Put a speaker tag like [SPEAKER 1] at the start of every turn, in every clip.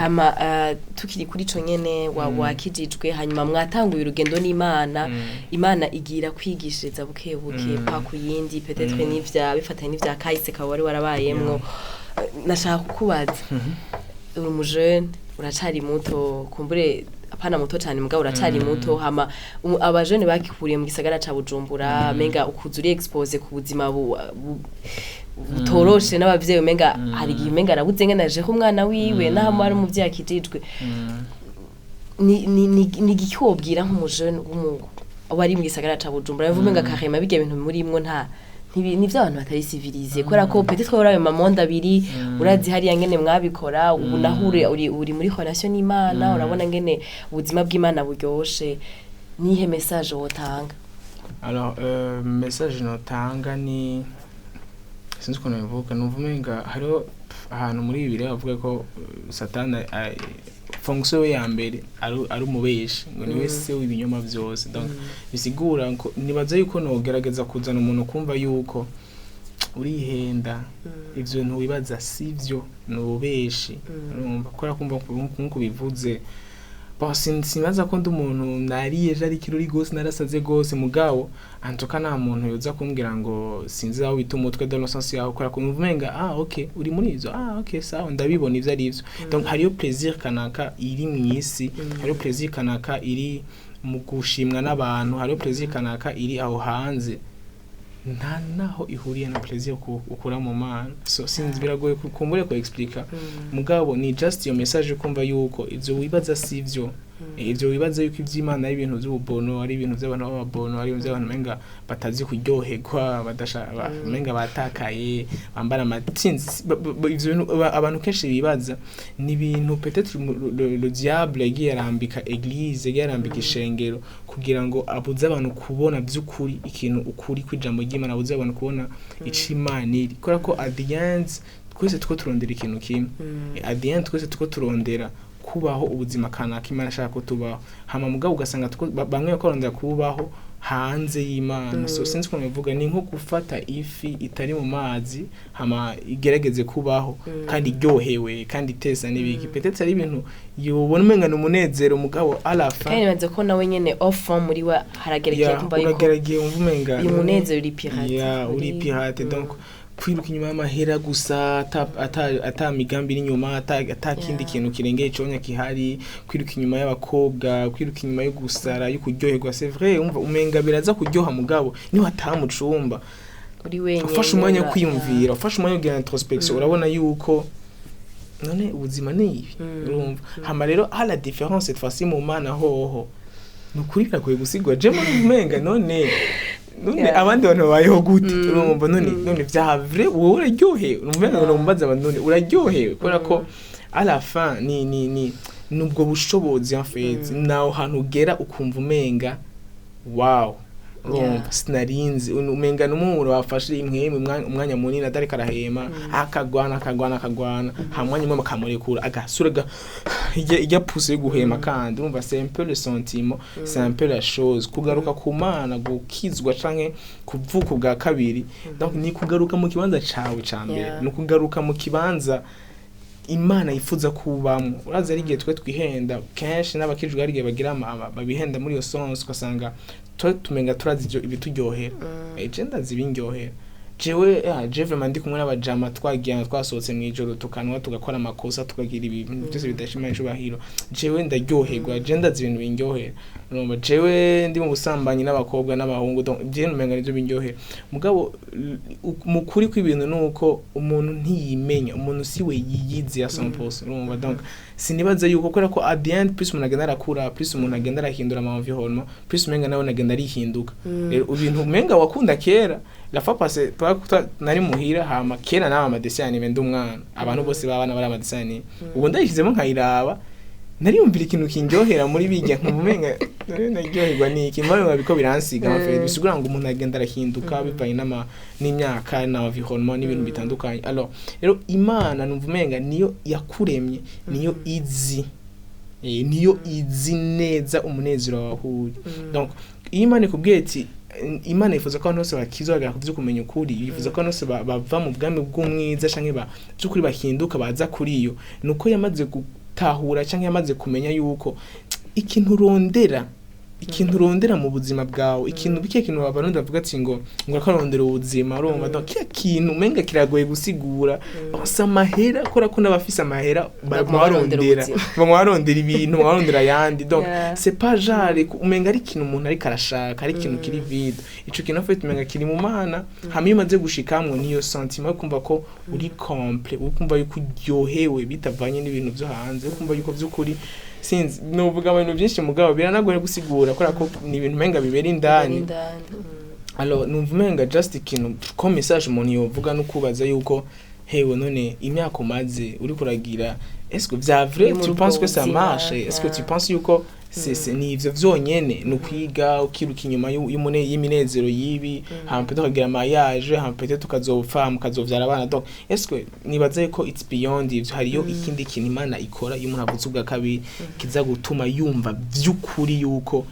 [SPEAKER 1] Hama tukiri kuri ico nyene, wakijijwe, hanyuma mwatanguye urugendo n'Imana, Imana igira kwigishiriza buke buke, pa ku yindi, peut-être n'ivya bifatanye n'ivya kahise kawe wari warabayemwo. Nashaka kukubaza, uri umujene, uracari muto, kumbure apana muto cyane, mugabo uracari muto. Hama abajene bakikuriye mu gisagara ca Bujumbura, menga ukuza uri exposé ku buzima butoroshe n'abavyeyi, umenga hari igihe umenga arabuze ngene aje umwana wiwe, naho ari umuvyeyi akijijwe. Ni igiki wobwira nk'umujene wari mu gisagara ca Bujumbura, bivuga umenga carrément bijya bintu murimwo nta ni vy'abantu batari civilisé, kubera ko peut-être uri ayo mamonde abiri, urazi hariya ngene mwabikora, ubu naho uri muri relation n'Imana, urabona ngene ubuzima bw'Imana buryoshe. Nihe message wotanga?
[SPEAKER 2] Alors, message notanga ni, sinzi ukuntu bivuga, numva umenga hariho ahantu muri Bibiliya bavuga ko Satani, fonction we ya mbere ari umubeshi, ngo niwe se w'ibinyoma vyose. Donc bisigura ngo nibaza yuko nogerageza kuzana umuntu kumva yuko urihenda, ivyo bintu wibaza sivyo, ni ububeshi. Urumva, kubera kumva nkuko bivuze. Bon, sinibaza ko ndi umuntu nariye ejo ari kirori gose, narasaze gose, mugabo antuka nta muntu yoza kumbwira ngo sinzi aho bita umutwe, dans le sens yaho, kubera ko numva umenga: "Ah ok, uri muri ivyo, ah ok, sawa, ndabibona ivyo ari ivyo." Donc hariyo plaisir kanaka iri mw'isi, hariyo plaisir kanaka iri mu gushimwa n'abantu, hariyo plaisir kanaka iri aho hanze, nta naho ihuriye na plaisir ukura mu Mana. So sinzi, biragoye kumbure ko explica, mugabo ni just iyo message, kumva yuko ivyo wibaza sivyo. Ivyo wibaza yuko ivy'Imana ari ibintu vy'ububono, ari ibintu vy'abantu b'ababono, ari ibintu vy'abantu menga batazi kuryoherwa, badasha menga batakaye, bambara amatinzi, ivyo bintu abantu kenshi bibaza ni ibintu peut-être le diable yagiye arambika église, yagiye arambika ishengero kugira ngo abuze abantu kubona vy'ukuri ikintu, ukuri kw'ijambo ry'Imana, abuze abantu kubona ico Imana iri, kubera ko at the end twese tuko turondera ikintu kimwe. At the end twese tuko turondera kubaho ubuzima kanaka Imana ashaka ko tubaho. Hama mugabo ugasanga bamwe bakorondera kubaho hanze y'Imana. So sinzi ukuntu bivuga, ni nko gufata ifi itari mu mazi, hama igerageze kubaho kandi iryohewe kandi itesa n'ibiki. Peut-être ari ibintu yobona umenga ni umunezero, mugabo à la fin
[SPEAKER 1] Kandi nibaza ko nawe nyene au fond muri we haragerekeye kumva yuko
[SPEAKER 2] uragerageye wumva umenga
[SPEAKER 1] uyu munezero uri pirate.
[SPEAKER 2] Ya, uri pirate. Donc kwiruka inyuma y'amahera gusa, ata migambi iri inyuma, ata kindi kintu kirengeye iconya kihari, kwiruka inyuma y'abakobwa, kwiruka inyuma yo gusara, yo kuryoherwa, c'est vrai, umva umenga biraza kuryoha, mugabo niho ataha mu cumba
[SPEAKER 1] uri wenyene,
[SPEAKER 2] ufashe umwanya wo kwiyumvira, ufashe umwanya wo kugira introspection, urabona yuko none ubuzima ni ibi. Urumva, hama rero à la différence, cette fois-ci mu Mana hoho ni ukuri biragoye gusigura. Je muri umenga none abandi bantu babayeho gute? Urumva, none none vya vrai, wowe uraryohewe? Urumva ngo mbaza abantu, none uraryohewe? Kubera ko à la fin ni nubwo bushobozi, en fait naho hantu ugera ukumva umenga wow. Urumva, sinarinzi umenga n'umuntu wafashe impwemu umwanya munini atariko arahema, akagwana, akagwana, akagwana, ha mwanya umwe bakamurekura agasura ijya pousse yo guhema. Kandi urumva, c'est un peu le sentiment, c'est un peu la chose, kugaruka ku Mana, gukizwa canke kuvuka ubwa kabiri. Donc ni kugaruka mu kibanza cawe ca mbere, ni kugaruka mu kibanza Imana yifuza kubamwo. Urazi, ari igihe twe twihenda kenshi, n'abakijwe hari igihe bagira babihenda muri iyo sens, ugasanga twe tumenga turazi ivyo ibituryohera. Je ndazi ibindyohera jewe. Je vraiment ndi kumwe n'abajama, twagiye twasohotse mw'ijoro, tukanwa, tugakora amakosa, tukagira ibintu byose bidashima icubahiro, jewe ndaryoherwa. Je ndazi ibintu bindyohera. Urumva, jewe ndi mu busambanyi n'abakobwa n'abahungu, donc je numenga nivyo bindyohera. Mugabo mu kuri kw'ibintu nuko umuntu ntiyimenya, umuntu siwe yiyizi ya 100%. Urumva, donc sinibaza yuko, kubera ko at the end plus umuntu agenda arakura, plus umuntu agenda arahindura ama environnement, plus umenga nawe agenda arihinduka. Rero ibintu umenga wakunda kera, la fois passée nari muhira, hama kera nawe ama dessins animés, ndi umwana, abantu bose babana bari ama dessins animés, ubu ndayishizemo nkayiraba, nariyumvira ikintu kindyohera muri bijya, nkumva umenga nari naryoherwa niki mbaye biko biransiga. En fait bisigura ngo umuntu agenda arahinduka bivanye n'imyaka na environnement n'ibintu bitandukanye. Alors rero Imana numva umenga niyo yakuremye, niyo izi, niyo izi neza umunezero wawe. Donc iyo Imana ikubwiye ati Imana yifuza ko abantu bose bakizwa bagera ku vyo kumenya ukuri, yifuza ko abantu bose bava mu bwami bw'umwiza canke by'ukuri bahinduka baza kuri yo, nuko yamaze gutahura cyangwa yamaze kumenya yuko ikintu urondera mu buzima bwawe, ikintu bike, kintu abarundi bavuga ati ngo akarondera ubuzima, urumva? Donc kiya kintu umenga kiragoye gusigura. Si amahera, kubera ko n'abafise amahera baguma
[SPEAKER 1] Baguma barondera
[SPEAKER 2] barondera,
[SPEAKER 1] ubuzima.
[SPEAKER 2] baguma barondera ibintu, baguma barondera ayandi. Donc c'est pas genre umenga ari ikintu umuntu ariko arashaka, ari ikintu kiri vide. Ico kintu en fait umenga kiri mu Mana. Hama iyo umaze gushikamwo, niyo sentiment yo kumva ko uri complet, uri kumva yuko uryohewe bitavanye n'ibintu vyo hanze, uri kumva yuko vy'ukuri, sinzi, novuga ibintu byinshi mugabo biranagoye gusigura, kubera ko ni ibintu umenga bibera indani.
[SPEAKER 1] Indani.
[SPEAKER 2] Alors numva umenga just ikintu ko message umuntu yovuga no kubaza yuko hewe, none imyaka umaze uri kuragira, est-ce que vya vrai,
[SPEAKER 1] Uri muri
[SPEAKER 2] tu penses que ça
[SPEAKER 1] ubwo
[SPEAKER 2] marche?
[SPEAKER 1] buzima,
[SPEAKER 2] Est-ce que tu
[SPEAKER 1] yeah.
[SPEAKER 2] penses yuko c'est ni ivyo vyonyene, ni ukwiga ukiruka inyuma y'iminezero y'ibi, hama peut-être ukagira mariage, hama peut-être ukazopfa, hama ukazovyara abana? Donc est-ce que nibaza yuko it's beyond ivyo, hariyo ikindi kintu Imana ikora iyo umuntu avutse ubwa kabiri, kiza gutuma yumva vy'ukuri yuko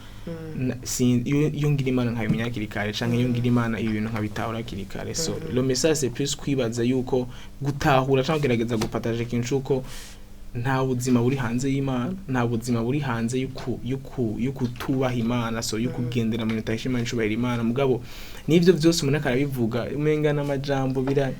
[SPEAKER 2] iyo ngira Imana nkabimenya hakiri kare, canke iyo ngira Imana ibi bintu nkabitahura hakiri kare. So le message, c'est plus kwibaza yuko gutahura canke kugerageza gupartager ikintu c'uko nta buzima buri hanze y'Imana, nta buzima buri hanze y'uku yuku yukutubaha Imana, so y'ukugendera mu bitahesha Imana icubahiro Imana. Mugabo n'ivyo vyose umuntu akarabivuga, umenga n'amajambo bira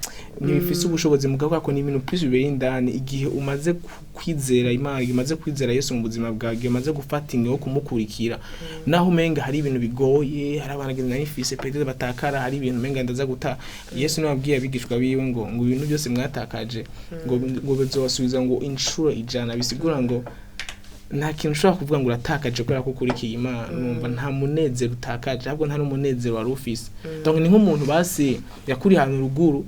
[SPEAKER 2] ntibifise ubushobozi, mugabo ko ni ibintu plus bibera indani. Igihe umaze kwizera Imana, igihe umaze kwizera Yesu mu buzima bwawe, igihe umaze gufata ingingo yo kumukurikira, naho umenga hari ibintu bigoye, hari abana genda nifise peut-être batakara, hari ibintu umenga ndaza guta. Yesu niwe wabwiye abigishwa biwe ngo ibintu byose mwatakaje ngo bizobasubiza ngo inshuro 100. Bisigura ngo nta kintu ushobora kuvuga ngo uratakaje kubera ko ukurikiye Imana. Numva nta munezero utakaje, ahubwo nta n'umunezero wari ufise. Donc ni nk'umuntu basi yakuriye ahantu ruguru,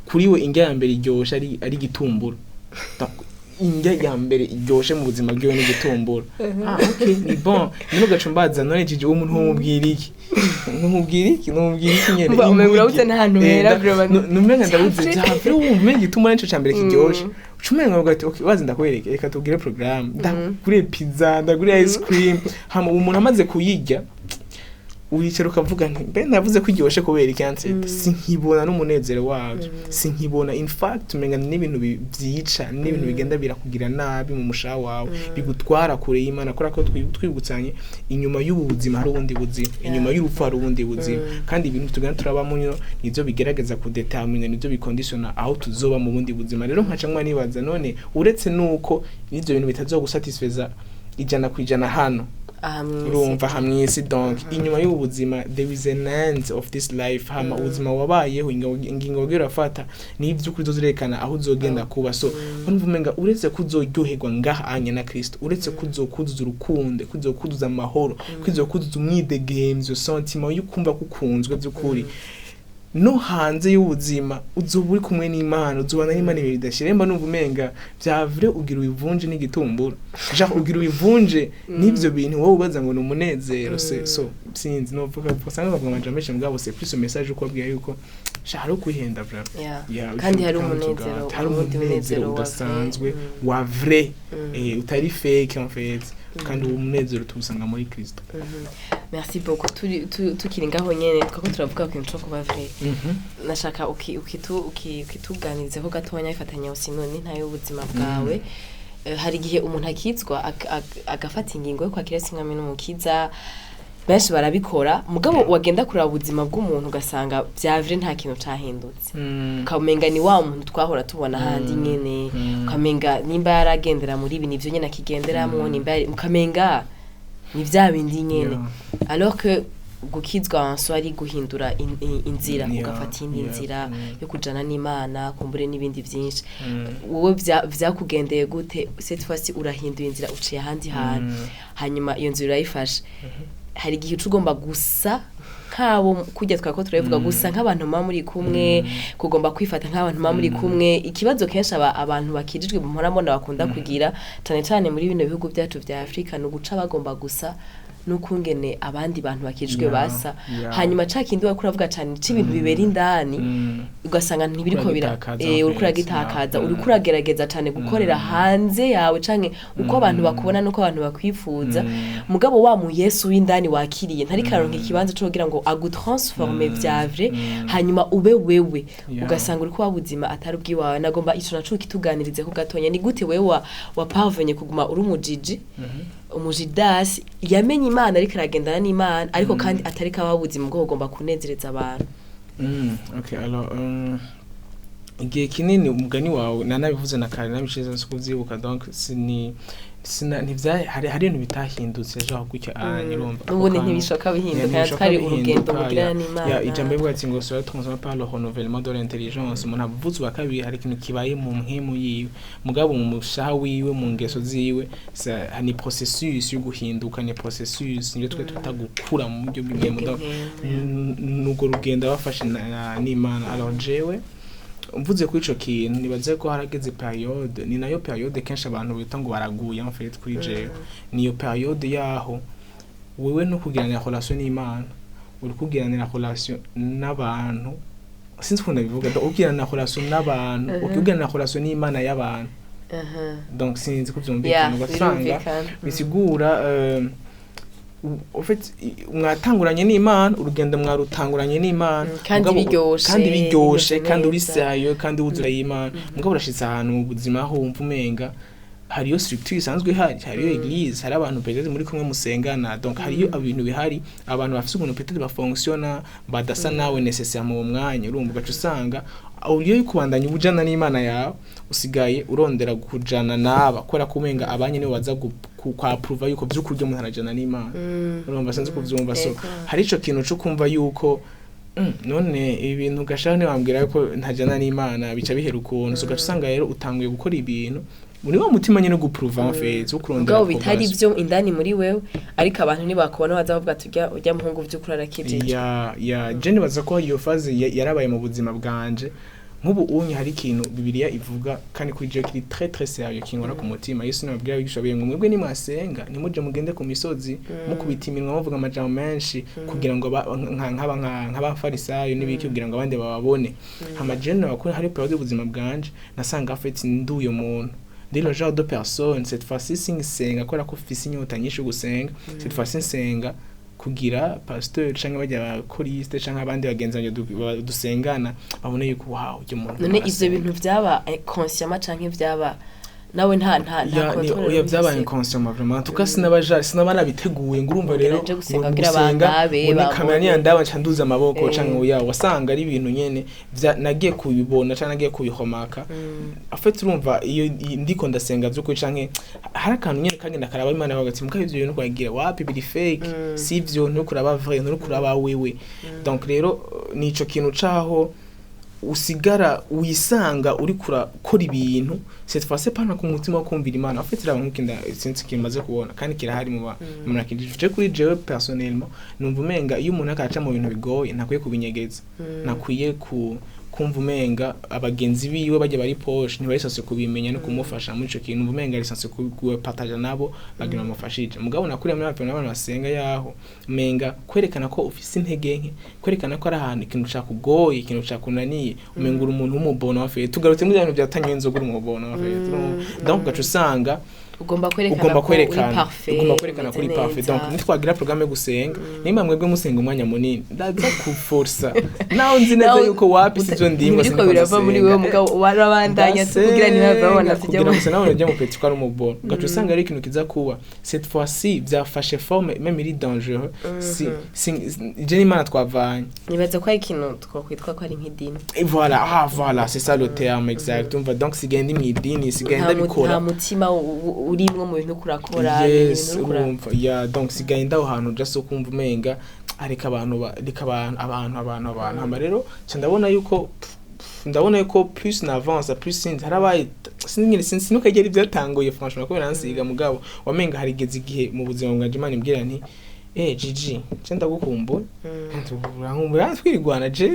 [SPEAKER 2] kuri we indya ya mbere iryoshe ari igitumbura. Donc indya ya mbere iryoshe mu buzima bwiwe ni igitumbura. Ah, okay, ni bon. None ugaca umbaza, none jiji, uwo muntu womubwira iki? Numubwira iki? Numubwira iki nyene?
[SPEAKER 1] Umva, umenga urabuze n'ahantu hera, vraiment.
[SPEAKER 2] Numenga ndabuze vyavure. Wumva umenga igitumbura nico ca mbere kiryoshe, uca umenga uvuga ati: "Okay, wazi ndakwereke, reka tubwire programme, ndagure pizza, ndagure ice cream." Hama umuntu amaze kuyirya, uricara ukavuga nti: "Mbe navuze ko iryoshe kubera iki?" Ansete sinkibona n'umunezero wabyo, sinkibona. In fact umenga n'ibintu vyica, n'ibintu bigenda birakugira nabi mu mushaha wawe, bigutwara kure y'Imana, kubera ko twibutsanye inyuma y'ubu buzima hari ubundi buzima, inyuma y'urupfu hari ubundi buzima. Kandi ibintu tugenda turabamo nivyo bigerageza kudetermina, nivyo bikonditiona aho tuzoba mu bundi buzima. Rero nkaca nguma nibaza, none uretse nuko n'ivyo bintu bitazogusatisfeza 100% hano,
[SPEAKER 1] aha mw'isi.
[SPEAKER 2] Urumva, aha mw'isi, donc inyuma y'ubu buzima there is an end of this life. Hama ubuzima wabayeho, ingingo wagiye urafata n'ivy'ukuri uzozerekana aho uzogenda kuba. So urumva umenga uretse ko uzoryoherwa ngaha anya na Kristo, uretse ko uzokuzuza urukundo, ko uzokuzuza amahoro, ko uzokuzuza umwidegemvyo, sentiment yo kumva ko ukunzwe by'ukuri, no hanze y'ubuzima uzoba uri kumwe n'Imana, uzobana n'Imana ibihe bidashira. Mba numva umenga vya vrai ugira ubivunje n'igitumbura, genre ugira ubivunje n'ivyo bintu wowe ubaza ngo ni umunezero. Se so sinzi, novuga usanga bavuga amajambo menshi, mugabo c'est plus message uko babwira yuko sha hari ukwihenda vraiment.
[SPEAKER 1] Yeah.
[SPEAKER 2] Yeah,
[SPEAKER 1] Kandi hari
[SPEAKER 2] come to
[SPEAKER 1] umunezero,
[SPEAKER 2] God. Hari
[SPEAKER 1] uwundi
[SPEAKER 2] umunezero
[SPEAKER 1] munezero wa
[SPEAKER 2] udasanzwe,
[SPEAKER 1] vrai.
[SPEAKER 2] Wa vrai, utari fake en fait. Kandi uwo munezero tuwusanga muri Kristo.
[SPEAKER 1] Merci beaucoup. Tukiri ngaho nyene, twako turavuga ku kintu co kuba vrai, nashaka ukituganirizeho gatonya bifatanya usino n'intayo y'ubuzima bwawe. Hari igihe umuntu akizwa agafata ingingo yo kwakira Yesu nk'umwami n'umukiza, benshi barabikora, mugabo wagenda kuraba ubuzima bw'umuntu ugasanga vya vrai nta kintu cahindutse, ukamenga ni wa muntu twahora tubona ahandi nyene, ukamenga nimba yaragendera muri ibi nivyo nyene akigenderamwo, nimba ukamenga ni vya bindi nyene, alors que gukizwa en soi ari guhindura inzira, ugafata iyindi nzira yo kujana n'Imana, kumbure n'ibindi vyinshi. Wowe vyakugendeye gute? Cette fois-ci urahinduye inzira, uciye ahandi hantu, hanyuma iyo nzira urayifashe. Hari igihe uca ugomba gusa nk'abo kurya twako turabivuga, gusa nk'abantu muba muri kumwe, kugomba kwifata nk'abantu muba muri kumwe. Ikibazo kenshi abantu bakijijwe mpora mbona bakunda kugira, cane cane muri bino bihugu byacu vya Afrika, ni uguca bagomba gusa. n'ukungene abandi bantu bakijwe basa, hanyuma ca kindi wariko uravuga cane c'ibintu bibera indani, ugasanga ntibiriko bira
[SPEAKER 2] Uragitakaza,
[SPEAKER 1] uriko
[SPEAKER 2] en fait,
[SPEAKER 1] uragitakaza, uriko uragerageza cane gukorera hanze yawe canke uko abantu bakubona n'uko abantu bakwifuza, mugabo wa mu Yesu w'indani wakiriye ntariko araronka ikibanza co kugira ngo agutransforme vya vrai, hanyuma ube wewe. Ugasanga uriko wa buzima atari ubwiwawe. Nagomba ico naco kituganirize ko gatonya. Ni gute wewe wa parvenye kuguma uri umujiji, umujidasi yamenye Imana, ariko aragendana n'Imana, ariko kandi atari kaba buzima bwo kugomba kunezereza abantu?
[SPEAKER 2] Ok, alors igihe kinini, umugani wawe nanabivuze na kare, nabishize nsi kuvyibuka. Donc sini sina ntivya hari ibintu bitahindutse genre gutya urumva ako
[SPEAKER 1] N'ubundi
[SPEAKER 2] kantu.
[SPEAKER 1] ntibishoka bihinduka.
[SPEAKER 2] Ntibishoka
[SPEAKER 1] Twari urugendo
[SPEAKER 2] bihinduka,
[SPEAKER 1] mugirana n'Imana.
[SPEAKER 2] Ya, ijambo rivuga ati ngo soyez transformés par le renouvellement de l'intelligence. Umuntu avutse uwa kabiri, hari ikintu kibaye mu mpwemu yiwe, mugabo mu mushaha wiwe, mu ngeso ziwe, ni processus yo guhinduka, ni processus niyo twe twita gukura mu buryo bw'impwemu. Donc nubwo rugendo bafashe n'Imana. Alors jewe mvuze kuri ico kintu, nibaze ko harageze période, ni nayo période kenshi abantu bita ngo baraguye. En fait, kuri jewe niyo période yaho wewe no kugiranira relation n'Imana, uri kugiranira relation n'abantu. Sinzi ukuntu ndabivuga. Donc ugiranira relation n'abantu, ukigiranira relation n'Imana y'abantu. Donc sinzi ko vyumvikana. Ugasanga
[SPEAKER 1] Birumvikana.
[SPEAKER 2] bisigura en fait mwatanguranye n'Imana urugendo, mwarutanguranye n'Imana.
[SPEAKER 1] Kandi biryoshe,
[SPEAKER 2] kandi biryoshe,
[SPEAKER 1] bimeze
[SPEAKER 2] kandi uri
[SPEAKER 1] neza.
[SPEAKER 2] sérieux, kandi wuzura y'Imana. Mugabo urashitse ahantu mu buzima aho wumva umenga hariyo structure isanzwe ihari, hariyo église, hari abantu peut-être muri kumwe musengana. Donc hariyo ibintu bihari, abantu bafise ukuntu peut-être bafonctionna badasa nawe nécessairement mu mwanya. Urumva ugaca usanga uburyo yo kubandanya ubujana n'Imana yawe, usigaye urondera kujana naba, kubera ko umenga abanye nibo baza kwapprouva yuko vy'ukuri umuntu arajana n'Imana. Urumva, sinzi kuvyumva. So hari ico kintu co kumva yuko none ibi bintu gashaka ntibambwira yuko ntajana n'Imana, bica bihera ukuntu. So ugaca usanga rero utanguye gukora ibintu muri wa mutima nyene guprouva, en fait, wo kurondera
[SPEAKER 1] Mugabo bitari
[SPEAKER 2] approbation.
[SPEAKER 1] byo indani muri wewe, ariko abantu ntibakubona baza bavuga ati urya muhungu vy'ukuri arakijije.
[SPEAKER 2] Ya, je nibaza ko iyo phase yarabaye mu buzima bwanje. Nk'ubu unye hari ikintu Bibiliya ivuga, kandi kuri jewe kiri très très sérieux, kinkora ku mutima. Yesu nababwira abigisha biwe ngo mwebwe nimwasenga, ntimuje mugende ku misozi mukubita iminwa, muvuga amajambo menshi kugira ngo nk'abafarisayo n'ibiki, kugira ngo abandi bababone. Hama jewe nabakora, hari période y'ubuzima bwanje nasanga en fait ndi uyo muntu, ndi le genre de personne. Cette fois-ci singisenga kubera ko mfise inyota nyinshi yo gusenga. Cette fois-ci nsenga kugira pasteur canke bajya abakoriste canke abandi bagenzi banje dusengana babone yuko wow, uyu muntu
[SPEAKER 1] None ivyo
[SPEAKER 2] arasenga.
[SPEAKER 1] bintu vyaba consciemment canke vyaba nawe nta
[SPEAKER 2] Ya, ni
[SPEAKER 1] contrôle
[SPEAKER 2] oya, byabaye
[SPEAKER 1] ubifise?
[SPEAKER 2] inconscient vraiment. En tout cas sinaba nabiteguye ngo urumva
[SPEAKER 1] Ngira
[SPEAKER 2] rero
[SPEAKER 1] nje gusenga
[SPEAKER 2] ngo
[SPEAKER 1] kugira
[SPEAKER 2] gusenga,
[SPEAKER 1] bandabe,
[SPEAKER 2] ngo ni
[SPEAKER 1] bambone.
[SPEAKER 2] kamera niyandaba nca nduza amaboko canke oya. Wasanga ari ibintu nyene nagiye kubibona canke nagiye kubihomaka. En fait urumva iyo ndiko ndasenga vy'ukuri, canke hari akantu nyene kagenda karaba Imana hagati mugabo ivyo bintu kwagira wapi, biri fake, sivyo, ntukuraba vrai, ntukuraba wewe. Donc rero nico kintu caho usigara wisanga uri kurakora ibintu cette fois c'est pas ku mutima wo kumvira Imana. En fait raba nkuko sinzi kimaze kubona kandi kirahari mu umuntu akijije. Kuri jewe personnellement numva umenga iyo umuntu akaca mu bintu bigoye, ntakwiye kubinyegeza, ntakwiye ku kumva umenga abagenzi biwe bajya bari proche ntibari censé kubimenya no kumufasha muri ico kintu. Numva umenga ari censé kupartager nabo bagira bamufashije. Mugabo nakuriye muri abantu n'abantu basenga, yaho umenga kwerekana ko ufise intege nke, kwerekana ko ari ahantu ikintu cakugoye, ikintu cakunaniye, umenga uri umuntu w'umubono. En fait tugarutse muri bya bintu byatanywe inzoga, uri umubono en fait. Donc ugaca usanga
[SPEAKER 1] Ugomba kwerekana
[SPEAKER 2] ugomba
[SPEAKER 1] ko uri
[SPEAKER 2] kwerekana
[SPEAKER 1] parfait,
[SPEAKER 2] ugomba kwerekana ko uri
[SPEAKER 1] umeze
[SPEAKER 2] parfait.
[SPEAKER 1] neza.
[SPEAKER 2] Donc nitwagira programme yo gusenga, nimba mwebwe musenga umwanya munini, ndaza kuforsa naho nzi neza yuko wapi, sivyo ndimwe.
[SPEAKER 1] Ntibiriko birava muri wewe, mugabo warabandanya kugira ntibave babona
[SPEAKER 2] kugira gusa nawe ujya mu petit ko ari umubono. Ugaca usanga ari ikintu kiza kuba cette fois-ci byafashe forme même iri dangereux si je n'Imana twavanye.
[SPEAKER 1] Nibaza ko ari ikintu twakwitwa ko ari nk'idini.
[SPEAKER 2] Et voilà, ah voilà, c'est ça le terme exact. Umva, donc sigaye ndi mw'idini, sigaye ndabikora.
[SPEAKER 1] Nta mutima urimwo mu bintu kurakora.
[SPEAKER 2] Yes, urumva, ya, donc sigaye ndaho hantu just kumva umenga areka abantu reka abantu abantu abantu abantu. Hama rero nca ndabona yuko plus n'avance, plus sinzi harabaye, sinzi nyine, sinzi nukagera ibyatanguye franchement ko biransiga. Mugabo wamenga harigeze igihe mu buzima bwanje Imana imbwira nti: "Eh Gigi, nce ndagukumbura, urankumbura twirigwana." Je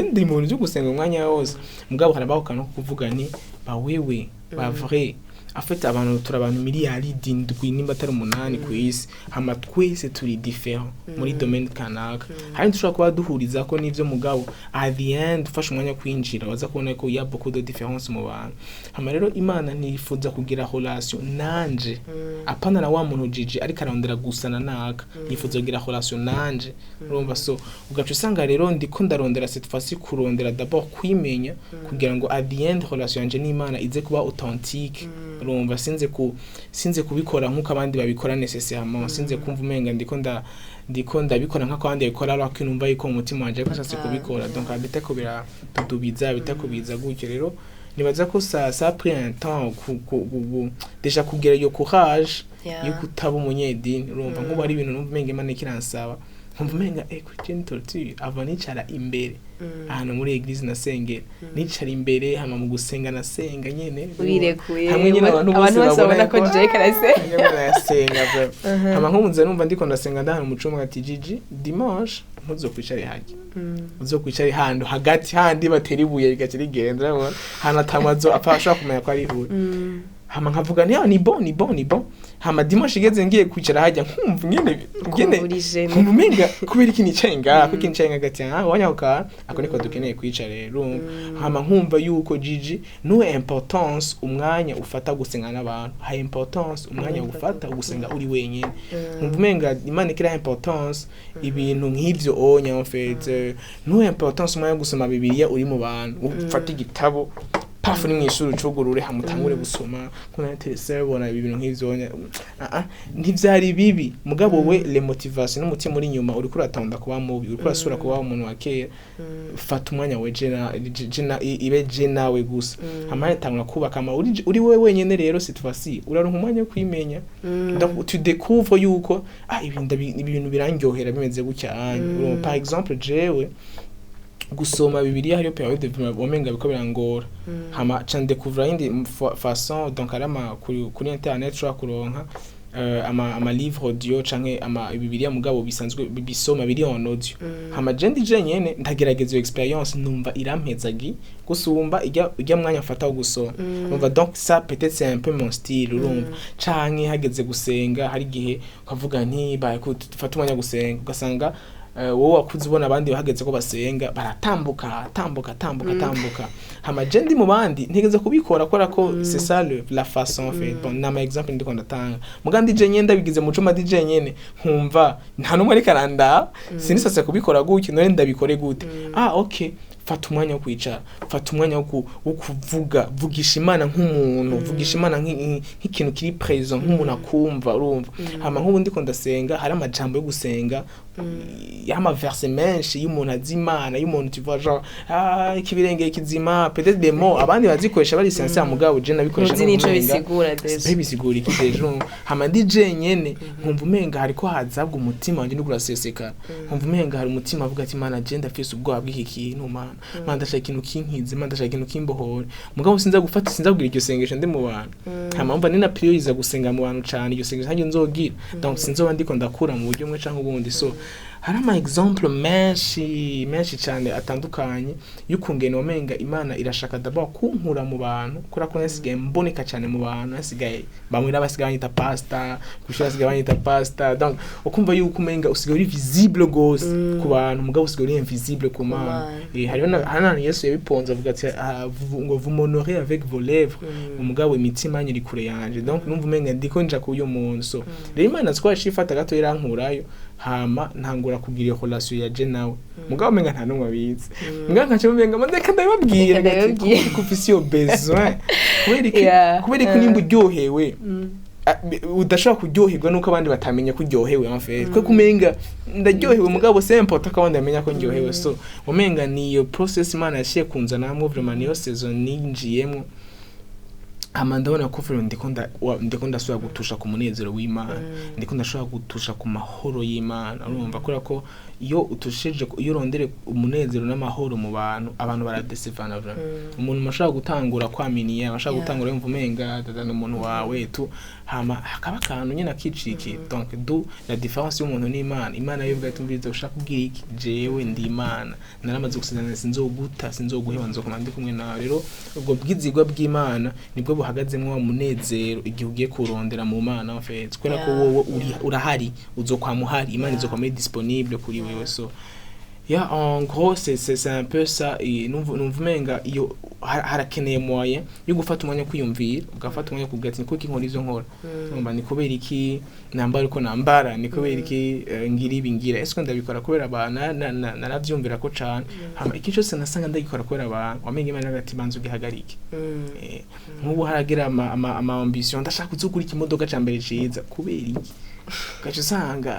[SPEAKER 2] ndi mu bintu byo gusenga umwanya wose, mugabo harabaho kantu ko kuvuga nti ba wewe ba vrai. Afite abantu, turi abantu 7 miliyari nimba atari 8 ku isi. Hama twese turi différent muri domaine kanaka. Hari dushobora kuba duhuriza ko n'ivyo, mugabo at the end ufashe umwanya wo kwinjira, waza kubona ko y a beaucoup de différence mu bantu. Hama rero Imana ntifuza kugira relation nanje, apana na wa muntu jiji ariko arondera gusa na naka, yifuza kugira relation nanje, urumva? So ugaca usanga rero ndiko ndarondera cette fois-ci kurondera d'abord kwimenya, kugira ngo at the end relation yanje n'Imana ize kuba authentique, urumva? Sinze kubikora nkuko abandi babikora nécessairement, sinze kumva umenga ndiko ndabikora nk'uko abandi babikora, ariko numva yuko mu mutima wanje ariko nshatse kubikora. Donc bitako biradudubiza, bitako biza gutyo. Rero nibaza ko ça a pris un temps déjà kugira iyo courage yo kutaba umunyedini, urumva? Nk'ubu hari ibintu numva umenga Imana ikiransaba, nkumva umenga kuri ni torture. Ava nicara imbere ahantu muri église nasengera, nicara imbere, hama mu gusenga nasenga nyene
[SPEAKER 1] Wirekuye.
[SPEAKER 2] Hamwe nyene abantu bose
[SPEAKER 1] Abantu bose babona ko
[SPEAKER 2] ko
[SPEAKER 1] DJ karase.
[SPEAKER 2] Arasenga vraiment. Hama nkunze numva ndiko ndasenga ndahana mu cumba, ati: "Gigi, dimanche ntuzokwicare harya, uzokwicare handi hagati, handi batera ibuye rigaca rigenda, urabona ahantu atamazo apfa ashobora kumenya ko ari ibuye." Hama nkavuga nti: "Ah, ni bon, ni bon, ni bon." Hama dimanche igeze ngiye kwicara hajya, nkumva nyene nyene
[SPEAKER 1] Ukumva uri gêné.
[SPEAKER 2] Nkumva umenga kubera iki nicaye ngaha, kuko nicaye hagati? Ah, wanya ako kantu ako niko dukeneye kwicara rero, urumva? Hama nkumva yuko Gigi no importance umwanya ufata gusenga n'abantu, ha importance umwanya ufata gusenga uri wenyine. Nkumva umenga Imana ikira importance ibintu nk'ivyo onya. En fait, no importance umwanya wo gusoma Bibiliya uri mu bantu. Ufata igitabo, pafu ni mw'ishuri, ucugurure hamutangure gusoma kuna telefone, ubona ibintu nk'ivyo onya. Ah ah, ntivyari bibi, mugabo we le motivation n'umutima uri inyuma, uriko uratonda kuba mubi, uriko urasubira kuba umuntu wa kera. Fata umwanya we jena jena, ibe je nawe gusa. Hama tangura kubaka ama uri wewe wenyene. Rero cette fois-ci uraronka umwanya wo kwimenya. Donc tu découvres yuko ah, ibi bintu birandyohera bimeze gutya anye, urumva? Par exemple jewe gusoma Bibiliya, hariyo période wamenga biko birangora, hama ca ndécouvra yindi façon. Donc ari ama kuri internet ushobora kuronka ama livre audio canke ama Bibiliya, mugabo bisanzwe bisoma biri en audio. Hama je ndi jenyene ndagerageza iyo expérience, numva irampezagi gusumba ijya mwanya mfata wo gusoma, urumva? Donc ça peut-être c'est un peu mon style, urumva? Canke hageze gusenga, hari igihe ukavuga nti baye ko dufata umwanya wo gusenga, ugasanga wowe wakuze ubona abandi bahageze ko basenga baratambuka tambuka tambuka tambuka, hama je ndi mu bandi ntegeza kubikora kubera ko c'est ça la façon en fait. Bon, nama exemple ndiko ndatanga, muga ndi je nyene ndabigize mu cumba, ndi je nyene, nkumva nta numwe ariko arandaba, sinisase kubikora gutyo, none ndabikore gute? Ah, okay, fata umwanya wo kwicara, fata umwanya wo kuvuga, vugisha Imana nk'umuntu, vugisha Imana nk'ikintu kiri présent, nk'umuntu akumva, urumva? Hama nk'ubu ndiko ndasenga, hari amajambo yo gusenga y'ama verse menshi y'umuntu azi Imana, y'umuntu, tu vois, genre ah, ikibirenge kizima, peut-être des mots abandi bazikoresha bari sincère, mugabo je nabikoresha
[SPEAKER 1] Ntuzi n'ico
[SPEAKER 2] n'umenga
[SPEAKER 1] bisigura déjà.
[SPEAKER 2] Mbe bisigura iki déjà? Hama ndi jenyene nkumva umenga hariko hazabwa umutima wanje ndiko urasesekara, nkumva umenga hari umutima avuga ati: "Mana, je ndafise ubwoba bw'iki kintu, Mana, Mana, ndashaka ikintu kinkize, Mana, ndashaka ikintu kimbohore." Mugabo sinza gufata, sinza kugira iryo sengesho ndi mu bantu. Hama mva nina prioriza gusenga mu bantu cane, iryo sengesho ntaryo nzogira. Donc sinzoba ndiko ndakura mu buryo bumwe canke ubundi. So hari ama exemple menshi menshi cyane atandukanye y'ukungene wamenga Imana irashaka d'abord kunkura mu bantu, kubera ko nasigaye mboneka cyane mu bantu, nasigaye bamwe basigaye banyita pastor, kushira basigaye banyita pastor. Donc ukumva yuko umenga usigaye uri visible gose ku bantu, mugabo usigaye uri invisible ku Mana.
[SPEAKER 1] Mana.
[SPEAKER 2] Hariho hari n'ahantu Yesu yabiponze avuga ati: "Ah, ngo vous m'honorez avec vos lèvres, umugabo imitima yanyu iri kure yanje." Donc numva umenga ndiko nja kuyo muntu. So rero Imana twaciye ifata gato irankurayo, hama ntangura kugira iyo relation ya je nawe, mugabo umenga nta numwe abizi, mugabo nkaca umenga ndeka ndabibabwira.
[SPEAKER 1] Reka ndabibabwira.
[SPEAKER 2] Kuko ufise iyo besoin, kubera iki? Kubera ko nimba uryohewe, udashobora kuryoherwa nuko abandi batamenya ko uryohewe. En fait kuko umenga ndaryohewe, mugabo c'est important ko abandi bamenya ko ndyohewe. So umenga ni iyo process Imana yashiye kunzanamwo vraiment, niyo saison ninjiyemwo. Hama ndabona ko vraiment ndiko ndasubira gutusha ku munezero w'Imana, ndiko ndashobora gutusha ku mahoro y'Imana, urumva? Kubera ko Iyo utusheje, iyo urondere umunezero n'amahoro mu bantu, abantu baradesevana vraiment. Umuntu ashobora gutangura kwaminiye, ashobora gutangura yumva umenga dada ni umuntu wawe tu, hama hakaba akantu nyine akicikiye. Donc d'où la différence y'umuntu n'Imana. Imana yo ivuga ati: "Umviriza, ushaka kubwira iki? Jewe ndi Imana, naramaze gusezerana, sinzoguta, sinzoguheba, nzokoma ndi kumwe nawe." Rero ubwo bwizigwa bw'Imana nibwo buhagazemwo wa munezero igihe ugiye kurondera mu Mana en fait, kubera ko wowe uri urahari, uzokwama uhari, Imana izokwama iri disponible kuri wewe. So yeah, en gros c'est un peu ça. Et numva umenga iyo harakeneye moyen yo gufata umwanya wo kwiyumvira, ugafata umwanya wo kugira ati: "Ni kuki nkora ivyo nkora? Urumva, ni kubera iki nambara uko nambara? Ni kubera iki ngira ibi ngira? Ese ndabikora kubera abantu?" Naravyumvira ko cane. Hama iki cyose nasanga ndagikora kubera abantu, wamenga Imana ati: "Banza ugihagarike." Nk'ubu haragira ama ambition: ndashaka kuzugura ikimodoka ca mbere ciza. Kubera iki? Ugaca usanga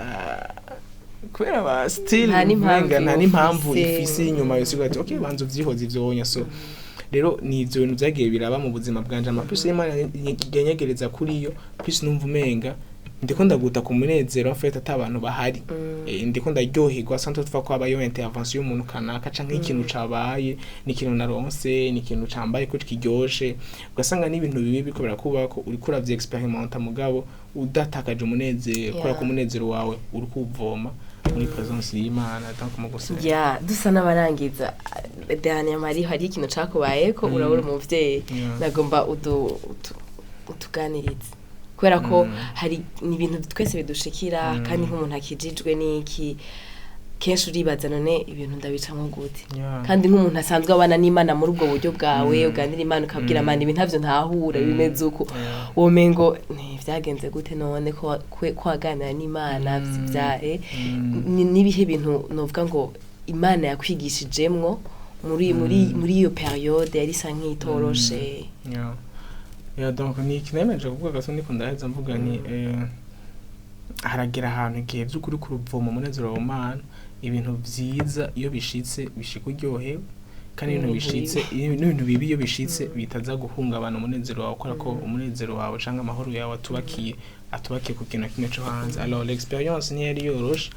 [SPEAKER 2] kubera ba still
[SPEAKER 1] Nta n'impamvu
[SPEAKER 2] umenga nta n'impamvu
[SPEAKER 1] ufise.
[SPEAKER 2] Ifise inyuma yose, ugaca ati: "Okay, banza uvyihoze ivyonya." So rero ni ivyo bintu vyagiye biraba mu buzima bwanje. Ama plus Imana yanyegereza kuri yo, plus numva umenga ndiko ndaguta ku munezero en fait ata abantu bahari. Ndiko ndaryoherwa sans toutefois ko habayeho intervention y'umuntu kanaka canke ikintu cabaye, ni ikintu naronse, ni ikintu cambaye ko kiryoshe. Ugasanga n'ibintu bibi biriko birakubako, uriko uravy experimenta, mugabo udatakaje umunezero, kubera ko umunezero wawe uriko uwuvoma muri présence y'Imana, donc mu gusenga.
[SPEAKER 1] Ya, dusa n'abarangiza, dernièrement hari ikintu cakubayeko, urabura umuvyeyi. Nagomba utuganirize kubera ko hari ni ibintu twese bidushikira, kandi nk'umuntu akijijwe n'iki, kenshi uribaza: none ibintu ndabicamwo gute? Kandi nk'umuntu asanzwe abana n'Imana muri ubwo buryo bwawe, uganira Imana, ukabwira Imana ibi ntavyo ntahura, bimeze uko, womengo vyagenze gute? None ko waganira n'Imana vya n'ibihe bintu novuga ngo Imana yakwigishijemwo muri iyo période yari isa nk'itoroshe?
[SPEAKER 2] Yeah, donc ni ikinemeje kuvuga gato, ndiko ndaheza mvuga nti haragera ahantu igihe vy'ukuri kuruvoma umunezero wa Mana. Ibintu vyiza iyo bishitse, bishika uryohewe, kandi ibintu
[SPEAKER 1] n'ibintu
[SPEAKER 2] bishitse, n'ibintu bibi iyo bishitse, bitaza guhungabana umunezero wawe, kubera ko umunezero wawe canke amahoro yawe atubakiye ku kintu na kimwe co hanze. Alors l'expérience ntiyari yoroshe,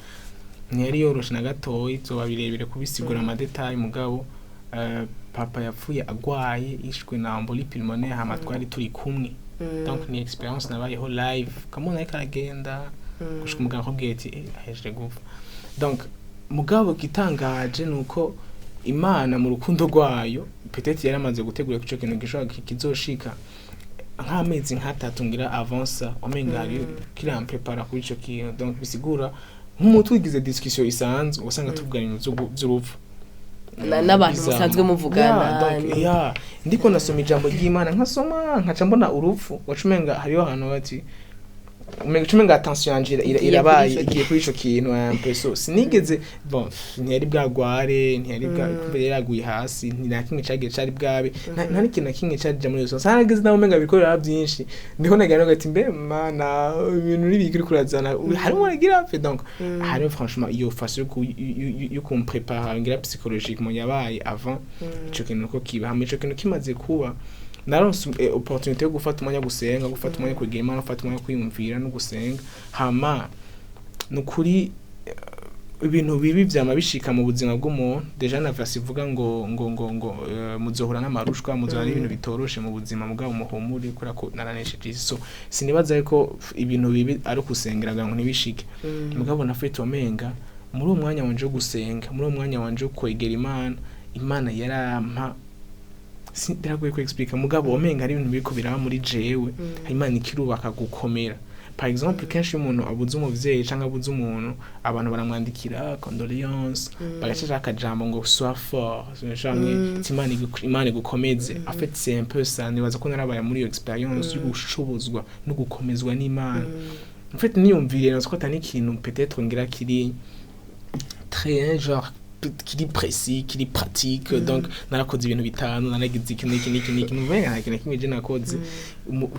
[SPEAKER 2] ntiyari yoroshe na gatoyi, vyoba birebire kubisigura ama détails, mugabo papa yapfuye agwaye, yishwe na embolie pulmonaire, hama twari turi kumwe. Donc ni expérience nabayeho live, kamona ariko aragenda gushika umuganga akubwiye ati: "Ahejeje gupfa." Donc mugabo gitangaje nuko Imana mu rukundo rwayo peut-être yaramaze gutegura ko ico kintu gishobora kizoshika nk'amezi nk'atatu ngira avance, wamenga hari kiramprepara kuri ico kintu. Donc bisigura nk'umuntu wigize discussion isanzwe, usanga tuvugana ibintu vy'urupfu.
[SPEAKER 1] N'abantu
[SPEAKER 2] Bizarre.
[SPEAKER 1] musanzwe muvugana.
[SPEAKER 2] Yeah, donc, yeah. Ndiko nasoma ijambo ry'Imana, nkasoma, nkaca mbona urupfu, waca umenga hariho ahantu bati umenga umenga attention yanje
[SPEAKER 1] Igiye
[SPEAKER 2] irabaye
[SPEAKER 1] kuri ico.
[SPEAKER 2] Igiye kuri ico kintu un peu. So sinigeze, bon, ntiyari bwagware, ntiyari bwa kumbe yari yaguye hasi, nta kimwe cagiye cari bwabe, nta n'ikintu na kimwe carija muri iyo sanageze nawe umenga biriko biraba byinshi. Ndiho nagira ati: "Mbe Mana, ibintu nibiki uriko urazana harimo aragira apfe?" Donc hariho franchement iyo façon yo kumprepara ngira psychologiquement yabaye avant ico kintu ko kiba. Hama ico kintu kimaze kuba, naronse opportunité yo gufata umwanya wo gusenga, gufata umwanya wo kwegera Imana, gufata umwanya wo kwiyumvira no gusenga. Hama nukuri ibintu bibi vyama bishika mu buzima bw'umuntu. Déjà na verse ivuga ngo muzohura n'amarushwa, muzohura n'ibintu bitoroshe mu buzima, mugabo muhumure kubera ko naranesheje isi. So sinibaza yuko ibintu bibi ari ukusengera ngo ntibishike, mugabo nafite wamenga muri uwo mwanya wanje wo gusenga, muri uwo mwanya wanje wo kwegera Imana, Imana yarampa, biragoye ku expliquer, mugabo wamenga ari ibintu biriko biraba muri jewe, Imana ikirubaka gukomera. Par exemple, kenshi iyo umuntu abuze umuvyeyi canke abuze umuntu, abantu baramwandikira condoléances, bagaca akajambo ngo "sois fort" canke "Imana igukomeze." En fait c'est un peu ça. Nibaza ko narabaye muri iyo expérience yo gushobozwa no gukomezwa n'Imana. En fait niyumviriye nazo ko atari ikintu peut-être ngira kiri très genre kiri précis, kiri pratique. Donc narakoze ibintu bitanu, naragize iki n'iki n'iki n'iki, numva nta kintu na kimwe je nakoze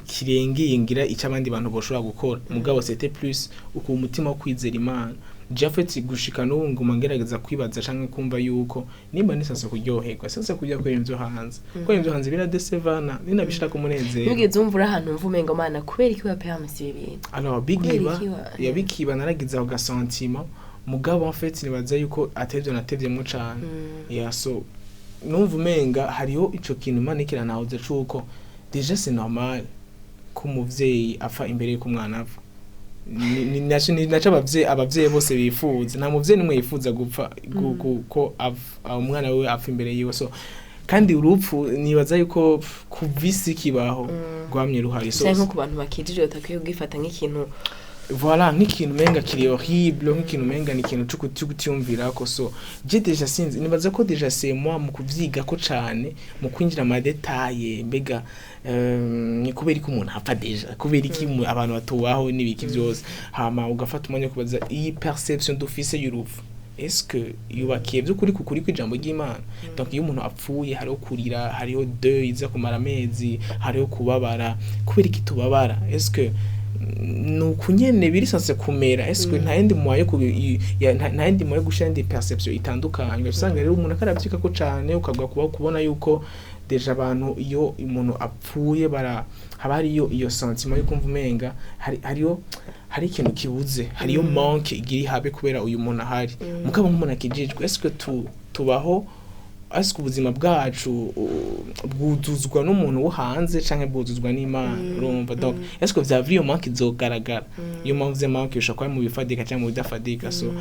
[SPEAKER 2] kirengeye ngira icyo abandi bantu boshobora gukora, mugabo c'était plus uko umutima wo kwizera Imana. Japhet gushika n'ubu nguma ngerageza kwibaza canke kumva yuko nimba nisase kuryoherwa, sase kurya ko ibintu vyo hanze, ko ibintu vyo hanze biradesevana, ninabishira ku munezero.
[SPEAKER 1] Ntugeze wumva uri ahantu wumva umengo: "Mana, kubera iki wa permis ibi bintu?"
[SPEAKER 2] Alors
[SPEAKER 1] Kubera
[SPEAKER 2] bigiba
[SPEAKER 1] iki
[SPEAKER 2] ya bikiba, naragize ako gasentiment. Mugabo en fait nibaza yuko atevyo natevyemwo cane. Yeah, so numva umenga hariho ico kintu Imana ikirantahuza cuko déjà c'est normal ko umuvyeyi apfa imbere yuko umwana apfa. Ni naco abavyeyi bose bifuza. Nta muvyeyi n'umwe yifuza gupfa ko umwana wiwe apfa imbere yiwe. So kandi urupfu nibaza yuko kuva isi kibaho rwamye ruhari. So
[SPEAKER 1] Canke nko ku bantu bakijijwe batakwiye kugifata nk'ikintu
[SPEAKER 2] voilà, nk'ikintu umenga kiri horrible, nk'ikintu umenga ni ikintu co kutiyumvirako. So je déjà sinzi, nibaza ko déjà c'est moi mu kuvyigako cane, mu kwinjira ama détails, mbega ni kubera iki umuntu apfa, déjà kubera iki abantu batubaho n'ibiki vyose. Hama ugafata umwanya wo kubaza iyi perception dufise y'urupfu, est-ce que yubakiye by'ukuri ku kuri kw'ijambo ry'Imana? Donc iyo umuntu apfuye hariho kurira, hariho deuil iza kumara amezi, hariho kubabara. Kubera iki tubabara? Est-ce que ni uku nyene biri censé kumera? Est-ce que nta yindi moyen nta yindi moyen gushira indi perception itandukanye? Usanga rero umuntu akaravyika ko cane, ukagwa kuba kubona yuko déjà abantu iyo umuntu apfuye bara haba hariyo iyo sentiment yo kumva umenga hariyo hari ikintu kibuze, hariyo manque igira habe kubera uyu muntu ahari. Mugabo nk'umuntu akijijwe, est-ce que tubaho, est-ce que ubuzima bwacu bwuzuzwa n'umuntu wo hanze canke bwuzuzwa n'Imana? Urumva, donc est-ce que vya vrai iyo manque izogaragara? Iyo mpamvu manque ishobora kuba mu bifadika canke mu bidafadika. So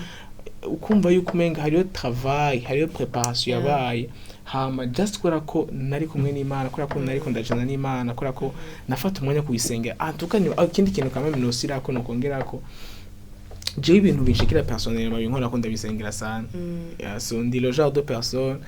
[SPEAKER 2] ukumva yuko umenga hariyo travail, hariyo préparation yabaye. Hama just kubera ko nari kumwe n'Imana, kubera ko nariko ndajana n'Imana, kubera ko nafata umwanya kuyisengera. En tout cas ni ikindi kintu kamwe nosirako, nokongerako, jewe ibintu binshikira personnellement binkora ko ndabisengera sana. Yeah, so ndi le genre de personne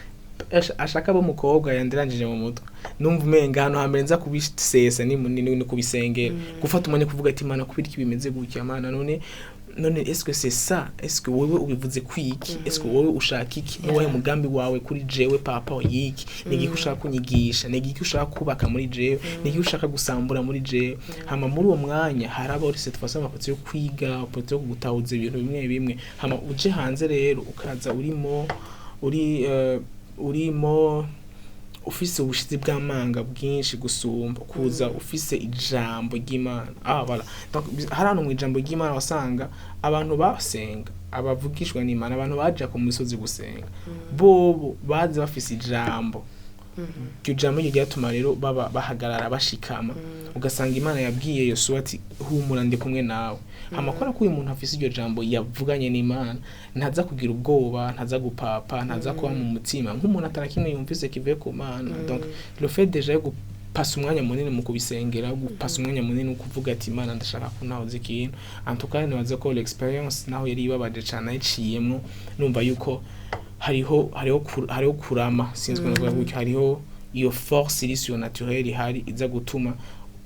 [SPEAKER 2] ashaka abo umukobwa yandirangije mu mutwe, numva umenga hano hambere nza kubisesa ni kubisengera, gufata umwanya kuvuga ati: "Mana, kubera iki bimeze gutya? Mana, none est-ce que c'est ça? Est-ce que wewe ubivuze kwiki? Est-ce que wowe ushaka iki? Ni wahe mugambi wawe kuri jewe par rapport y'iki? Ni igiki ushaka kunyigisha? Ni igiki ushaka kubaka muri jewe? Ni igiki ushaka gusambura muri jewe?" Hama muri uwo mwanya haraba uri cette fois amapoto yo kwiga, amapoto yo gutahuza ibintu bimwe bimwe. Hama uje hanze rero ukaza urimo uri urimo ufise ubushizi bw'amanga bwinshi gusumba kuza ufise ijambo ry'Imana. Ah voilà, donc hari ahantu mu ijambo ry'Imana wasanga abantu basenga, abavugishwa n'Imana, abantu baja ku misozi gusenga, bobo baza bafise ijambo. Iryo jambo ryo ryatuma rero baba bahagarara bashikama. Ugasanga Imana yabwiye Yosuwa ati: "Humura, ndi kumwe nawe." Hama kubera ko uyu muntu afise iryo jambo yavuganye n'Imana, ntaza kugira ubwoba, ntaza gupapa, ntaza kuba mu mutima nk'umuntu atara kimwe yumvise kivuye ku Mana. Donc le fait déjà yo gupasa umwanya munini mu kubisengera, gupasa umwanya munini wo kuvuga ati: "Imana, ndashaka ko ntahoze ikintu." En tout cas nibaza ko l'expérience naho yari ibabaje cane ayiciyemwo, numva yuko hariho kurama, sinzi ko navuga gutyo, hariho iyo force iri surnaturelle ihari iza gutuma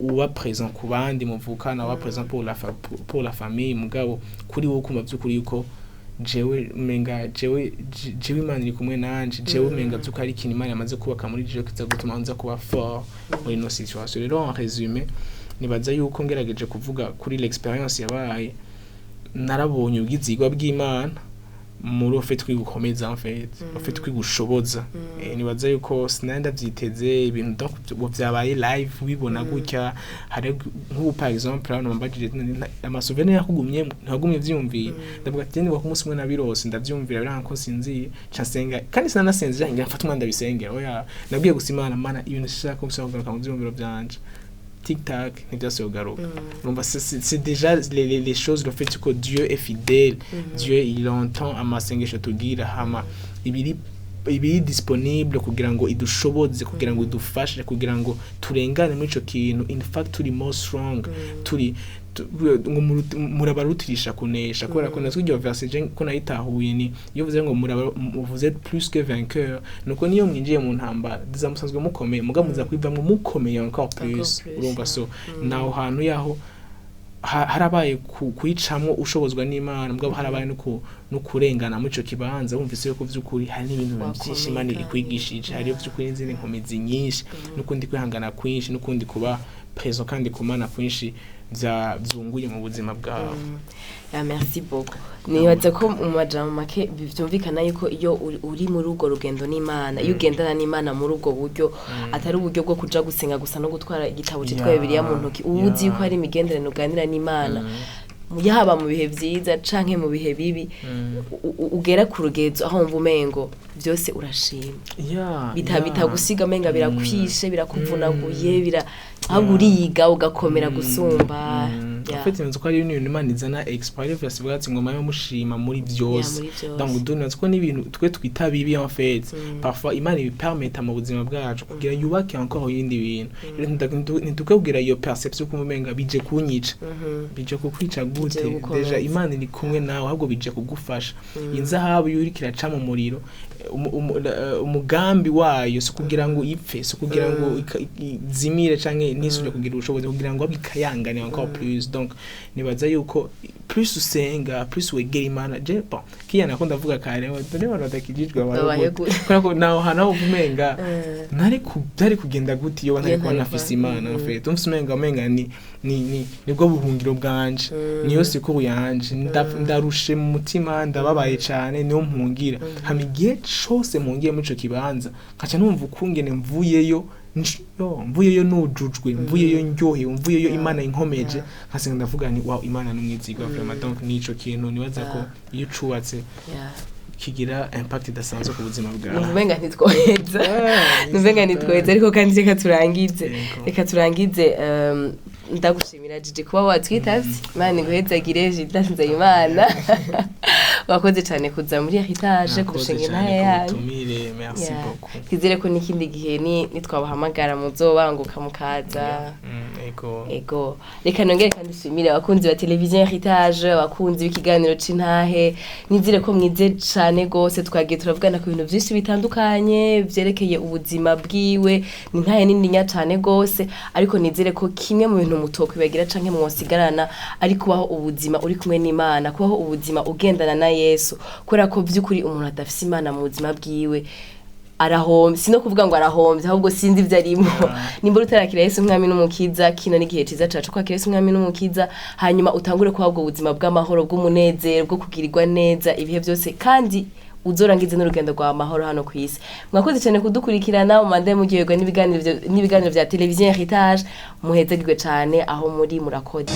[SPEAKER 2] uba présent ku bandi muvukana, uba présent pour la famille. Mugabo kuri wowe kumva by'ukuri yuko jewe umenga jewe Imana iri kumwe nanje, jewe umenga by'ukuri ari ikintu Imana yamaze kubaka muri jewe kiza gutuma nza kuba fort muri ino situation. Rero en résumé nibaza yuko ngerageje kuvuga kuri l'expérience yabaye, narabonye ubwizigwa bw'Imana muri au fait kwigukomeza, en fait au fait kwigushoboza. Nibaza yuko sinari ndavyiteze ibintu, donc ubu vyabaye live ubibona gutya. Hari nk'ubu par exemple hano mbajije ama souvenir yakugumyemo, ntagumye vyumviye, ndavuga ati ndibuka ko umunsi umwe nabirose, ndavyumvira biranga ko sinziye, nca nsenga kandi sinanasenze ngira mfate umwanya ndabisengera. Oya, nabwiye gusa Imana: "Mana, ibintu sinshaka ko bisubira kugaruka mu vyiyumviro vyanje." Tic tac, ntivyasubiye kugaruka. Urumva, c'est déjà les choses, le fait que Dieu est fidèle, Dieu il entend amasengesho tugira, hama ibiri disponible kugira ngo idushoboze, kugira ngo idufashe, kugira ngo turengane muri ico kintu. In fact turi more strong, turi ngo murabarutirisha kunesha, kubera ko natwe iryo verset je ko nayitahuye ni iyo uvuze ngo muraba vous êtes plus que vainqueur, nuko niyo mwinjiye mu ntambara diza musanzwe mukomeye, muga muza kwivamwo mukomeye encore plus.
[SPEAKER 1] Plus,
[SPEAKER 2] Urumva, so naho hantu yaho harabaye kuyicamwo ushobozwa n'Imana, mugabo harabaye no kurengana muri ico kibanza wumvise yuko vy'ukuri hari n'ibintu vyinshi Imana ikwigishije, hariyo vy'ukuri n'izindi nkomezi nyinshi n'ukundi kwihangana kwinshi n'ukundi kuba présent kandi kumana kwinshi vyunguye mu buzima bwawe.
[SPEAKER 1] Ya, merci beaucoup. Nibaza ko mu majambo make vyumvikana yuko iyo uri muri urwo rugendo n'Imana, iyo ugendana n'Imana muri ubwo buryo, atari uburyo bwo kuja gusenga gusa no gutwara igitabo citwa Bibiliya mu ntoki, uba uzi yuko hari imigenderanire uganira n'Imana. Yaba mu bihe vyiza canke mu bihe bibi, ugera ku rugezo aho wumva umengo byose urashima, bitagusiga umenga birakwishe, birakuvunaguye, ahubwo uriga ugakomera gusumba.
[SPEAKER 2] En fait, nzi ko ari ibintu Imana izana expérience, ivuga ati ngo mube mushima muri byose.
[SPEAKER 1] Muri vyose.
[SPEAKER 2] Donc nibaza ko n'ibintu twe twita bibi, en fait, parfois Imana ibipermeta mu buzima bwacu kugira yubake encore ibindi bintu. Rero ntitukabwira iyo perception ko umenga bije kunyica. Bije kukwica gute?
[SPEAKER 1] Gukomeza.
[SPEAKER 2] Déjà Imana iri kumwe nawe, ahubwo bije kugufasha. Inzahabu iyo uriko iraca mu muriro, umugambi wayo si kugira ngo ipfe, si kugira ngo izimire canke ntisubire kugira ubushobozi, kugira ngo ahubwo ikayangane encore plus. Donc nibaza yuko plus usenga, plus wegera Imana. Je, bon, kiya nako ndavuga kare, dore abantu badakijijwe
[SPEAKER 1] Babaye
[SPEAKER 2] babaye
[SPEAKER 1] gute?
[SPEAKER 2] Kubera ko naho hantu aho umenga ntari ku byari kugenda gute iyo ntari
[SPEAKER 1] Iyo
[SPEAKER 2] kuba
[SPEAKER 1] ntari
[SPEAKER 2] nafise
[SPEAKER 1] kuba-
[SPEAKER 2] Imana? En fait, umfise umenga ni nibwo buhungiro bwanje, niyo sikuru yanje. Ndarushe mu mutima, ndababaye cane, niyo mpungira. Hama igihe cose mpungiye muri ico kibanza, nkaca numva ukungene mvuyeyo, yo, mvuyeyo nujujwe, mvuyeyo ndyohewe, mvuyeyo Imana inkomeje, nkasenga ndavuga nti: "Wow, Imana n'umwizigwa vraiment." Donc nico kintu nibaza ko iyo ucubatse kigira impact idasanzwe ku buzima bwawe.
[SPEAKER 1] Numva umenga ntitwoheza, numva umenga ntitwoheza, ariko kandi reka turangize.
[SPEAKER 2] Yego.
[SPEAKER 1] Reka turangize. Ndagushimira Gigi kuba watwitavye. Imana iguhezagire. Gildas Nzeyimana, wakoze cyane kuza muri Heritage
[SPEAKER 2] Mwakoze
[SPEAKER 1] gushinga
[SPEAKER 2] cyane
[SPEAKER 1] intahe yanyu.
[SPEAKER 2] kubutumire, merci beaucoup.
[SPEAKER 1] Twizere ko n'ikindi gihe ni nitwabahamagara muzobanguka mukaza.
[SPEAKER 2] Ego.
[SPEAKER 1] Ego, reka nongere kandi nshimire abakunzi ba televiziyo Heritage, abakunzi b'ikiganiro c'intahe. Nizere ko mwize cane gose. Twagiye turavugana ku bintu vyinshi bitandukanye vyerekeye ubuzima bwiwe. Ni intahe nininya cane gose, ariko nizere ko kimwe mu bintu mutokwibagira canke mwosigarana ari kubaho ubuzima uri kumwe n'Imana, kubaho ubuzima ugendana na Yesu, kubera ko vy'ukuri umuntu adafise Imana mu buzima bwiwe arahombye. Sino kuvuga ngo arahombye, ahubwo sinzi ibyo arimo. Nimba utarakira Yesu umwami n'umukiza, kino ni igihe ciza cacu kwakira Yesu umwami n'umukiza, hanyuma utangure kuhabwa ubuzima bw'amahoro, bw'umunezero, bwo kugirirwa neza ibihe byose, kandi uzorangize n'urugendo rwa mahoro hano ku isi. Mwakoze cyane kudukurikirana, mumande muryoherwa n'ibiganiro vya televiziyo Heritage. Muhezagirwe cyane aho muri, murakoze.